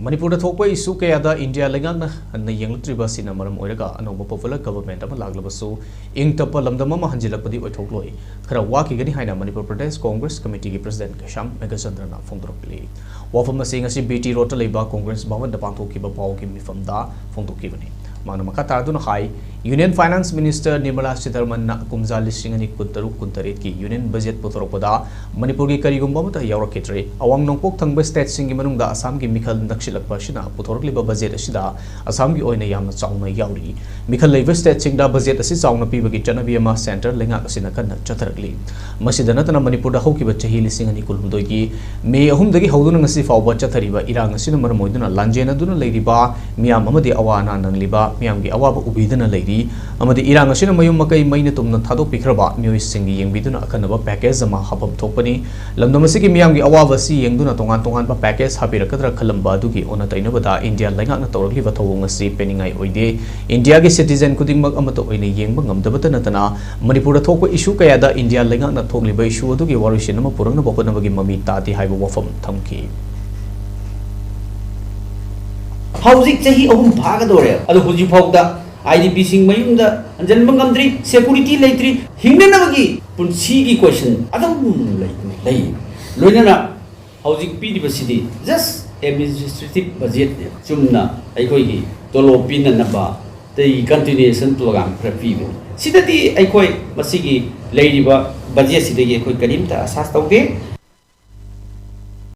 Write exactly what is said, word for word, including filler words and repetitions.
ꯃꯅꯤꯄꯨꯔꯗ ꯊꯣꯛꯄ ꯏꯁꯨ ꯀꯌꯥꯗ ꯏꯟꯗꯤꯌꯥ ꯂꯩꯉꯥꯛꯅ ꯍꯟꯅ ꯌꯦꯡꯂꯛꯇ꯭ꯔꯤꯕ ꯑꯁꯤꯅ ꯃꯔꯝ ꯑꯣꯏꯔꯒ ꯑꯅꯧꯕ ꯄꯣꯄꯨꯂꯔ ꯒꯚꯔꯟꯃꯦꯟꯠ ꯑꯃ ꯂꯥꯛꯂꯕꯁꯨ ꯏꯪ ꯇꯞꯄ ꯂꯝꯗꯝ ꯑꯃ ꯍꯟꯖꯤꯜꯂꯛꯄꯗꯤ ꯑꯣꯏꯊꯣꯛꯂꯣꯏ, ꯈꯔ ꯋꯥꯈꯤꯒꯅꯤ ꯍꯥꯏꯅ ꯃꯅꯤꯄꯨꯔ ꯄ꯭ꯔꯗꯦꯁ ꯀꯣꯡꯒ꯭ꯔꯦꯁ ꯀꯃꯤꯇꯤꯒꯤ ꯄ꯭ꯔꯁꯤꯗꯦꯟꯠ ꯀꯩꯁꯥꯝ ꯃꯦꯘꯆꯟꯗ꯭ꯔꯅ ꯐꯣꯡꯗꯣꯔꯛꯂꯤ꯫ ꯋꯥꯐꯝ ꯑꯁꯤ ꯉꯁꯤ ꯕꯤ ꯇꯤ ꯔꯣꯗꯇ ꯂꯩꯕ ꯀꯣꯡꯒ꯭ꯔꯦꯁ ꯚꯕꯟꯗ ꯄꯥꯡꯊꯣꯛꯈꯤꯕ ꯄꯥꯎꯒꯤ ꯃꯤꯐꯝꯗ ꯐꯣꯡꯗꯣꯛꯈꯤꯕꯅꯤ꯫ ꯃꯥꯅ ꯃꯈꯥ ꯇꯥꯔꯗꯨꯅ ꯍꯥꯏ, ꯌꯨꯅꯤꯌꯟ ꯐꯥꯏꯅꯥꯟꯁ ꯃꯤꯅꯤꯁꯇꯔ ꯅꯤꯔꯃꯂꯥ ꯁꯤꯇꯥꯔꯃꯟꯅ ꯀꯨꯝꯖꯥ ꯂꯤꯁꯤꯡ ꯑꯅꯤ ꯀꯨꯟꯇꯔꯨꯛ ꯀꯨꯟꯇꯔꯦꯠꯀꯤ ꯌꯨꯅꯤꯌꯟ ꯕꯖꯦꯠ ꯄꯨꯊꯣꯔꯛꯄꯗ ꯃꯅꯤꯄꯨꯔꯒꯤ ꯀꯔꯤꯒꯨꯝꯕ ꯑꯃꯠꯇ ꯌꯥꯎꯔꯛꯈꯤꯗ꯭ꯔꯦ꯫ ꯑꯋꯥꯡ ꯅꯣꯡꯄꯣꯛ ꯊꯪꯕ ꯁ꯭ꯇꯦꯠꯁꯤꯡꯒꯤ ꯃꯅꯨꯡꯗ ꯑꯁꯥꯝꯒꯤ ꯃꯤꯈꯜ ꯅꯛꯁꯤꯜꯂꯛꯄ ꯑꯁꯤꯅ ꯄꯨꯊꯣꯔꯛꯂꯤꯕ ꯕꯖꯦꯠ ꯑꯁꯤꯗ ꯑꯁꯥꯝꯒꯤ ꯑꯣꯏꯅ ꯌꯥꯝꯅ ꯆꯥꯎꯅ ꯌꯥꯎꯔꯤ꯫ ꯃꯤꯈꯜ ꯂꯩꯕ ꯁ꯭ꯇꯦꯠꯁꯤꯡꯗ ꯕꯖꯦꯠ ꯑꯁꯤ ꯆꯥꯎꯅ ꯄꯤꯕꯒꯤ ꯆꯠꯅꯕꯤ ꯑꯃ ꯁꯦꯟꯇꯔ ꯂꯩꯉꯥꯛ ꯑꯁꯤꯅ ꯀꯟꯅ ꯆꯠꯊꯔꯛꯂꯤ꯫ ꯃꯁꯤꯗ ꯅꯠꯇꯅ ꯃꯅꯤꯄꯨꯔꯗ ꯍꯧꯈꯤꯕ ꯆꯍꯤ ꯂꯤꯁꯤꯡ ꯑꯅꯤ ꯀꯨꯟꯍꯨꯝꯗꯣꯏꯒꯤ ꯃꯦ ꯑꯍꯨꯝꯗꯒꯤ ꯍꯧꯗꯨꯅ ꯉꯁꯤ ꯐꯥꯎꯕ ꯆꯠꯊꯔꯤꯕ ꯏꯔꯥꯡ ꯑꯁꯤꯅ ꯃꯔꯝ ꯑꯣꯏꯗꯨꯅ ꯂꯥꯟꯖꯦꯟꯅꯗꯨꯅ ꯂꯩꯔꯤꯕ ꯃꯤꯌꯥꯝ ꯑꯃꯗꯤ ꯑꯋꯥ ꯑꯅꯥ ꯅꯪꯂꯤꯕ ꯃꯤꯌꯥꯝꯒꯤ ꯑꯋꯥꯕ ꯎꯕꯤꯗꯨꯅ ꯂꯩꯔꯤ꯫ ꯑꯃꯗꯤ ꯏꯔꯥꯡ ꯑꯁꯤꯅ ꯃꯌꯨꯝ ꯃꯀꯩ ꯃꯩꯅ ꯇꯨꯝꯅ ꯊꯥꯗꯣꯛꯄꯤꯈ꯭ꯔꯕ ꯃꯤꯑꯣꯏꯁꯤꯡꯒꯤ ꯌꯦꯡꯕꯤꯗꯨꯅ ꯑꯀꯟꯅꯕ ꯄꯦꯀꯦꯖ ꯑꯃ ꯍꯥꯞꯐꯝ ꯊꯣꯛꯄꯅꯤ꯫ ꯂꯝꯗꯝ ꯑꯁꯤꯒꯤ ꯃꯤꯌꯥꯝꯒꯤ ꯑꯋꯥꯕ ꯑꯁꯤ ꯌꯦꯡꯗꯨꯅ ꯇꯣꯉꯥꯟ ꯇꯣꯉꯥꯟꯕ ꯄꯦꯀꯦꯖ ꯍꯥꯞꯄꯤꯔꯛꯀꯗ꯭ꯔꯥ ꯈꯜꯂꯝꯕ ꯑꯗꯨꯒꯤ ꯑꯣꯟꯅ ꯇꯩꯅꯕꯗ ꯏꯟꯗꯤꯌꯥ ꯂꯩꯉꯥꯛꯅ ꯇꯧꯔꯛꯂꯤꯕ ꯊꯧꯑꯣꯡ ꯑꯁꯤ ꯄꯦꯟꯅꯤꯡꯉꯥꯏ ꯑꯣꯏꯗꯦ꯫ ꯏꯟꯗꯤꯌꯥꯒꯤ ꯁꯤꯇꯤꯖꯦꯟ ꯈꯨꯗꯤꯡꯃꯛ ꯑꯃꯠꯇ ꯑꯣꯏꯅ ꯌꯦꯡꯕ ꯉꯝꯗꯕꯇ ꯅꯠꯇꯅ ꯃꯅꯤꯄꯨꯔꯗ ꯊꯣꯛꯄ ꯏꯁꯨ ꯀꯌꯥꯗ ꯏꯟꯗꯤꯌꯥ ꯂꯩꯉꯥꯛꯅ ꯊꯣꯛꯂꯤꯕ ꯏꯁꯨ ꯑꯗꯨꯒꯤ ꯋꯥꯔꯣꯏꯁꯤꯟ ꯑꯃ ꯄꯨꯔꯛꯅꯕ ꯍꯣꯠꯅꯕꯒꯤ ꯃꯃꯤ ꯇꯥꯗꯦ ꯍꯥꯏꯕ ꯋꯥꯐꯝ ꯊꯝꯈꯤ꯫ ꯍꯧꯖꯤꯛ ꯆꯍꯤ ꯑꯍꯨꯝ ꯐꯥꯒꯗꯧꯔꯦ, ꯑꯗꯣ ꯍꯧꯖꯤꯛ ꯐꯥꯎꯗ ꯑꯥꯏ ꯗꯤ ꯄꯤꯁꯤꯡ ꯃꯌꯨꯝꯗ ꯍꯟꯖꯤꯟꯕ ꯉꯝꯗ꯭ꯔꯤ, ꯁꯦꯀꯨꯔꯤꯇꯤ ꯂꯩꯇ꯭ꯔꯤ, ꯍꯤꯡꯅꯅꯕꯒꯤ ꯄꯨꯟꯁꯤꯒꯤ ꯀꯣꯏꯁꯟ ꯑꯗꯨꯝ ꯂꯩ꯫ ꯂꯣꯏꯅꯅ ꯍꯧꯖꯤꯛ ꯄꯤꯔꯤꯕꯁꯤꯗꯤ just administrative budget ꯅꯦ꯫ ꯆꯨꯝꯅ ꯑꯩꯈꯣꯏꯒꯤ ꯇꯣꯂꯣꯞ ꯄꯤꯅꯅꯕ ꯑꯇꯩ continuation program ꯈꯔ ꯄꯤꯕ, ꯁꯤꯗꯗꯤ ꯑꯩꯈꯣꯏ ꯃꯁꯤꯒꯤ ꯂꯩꯔꯤꯕ ꯕꯖꯦꯠꯁꯤꯗꯒꯤ ꯑꯩꯈꯣꯏ ꯀꯔꯤꯝꯇ ꯑꯁꯥ ꯇꯧꯗꯦ꯫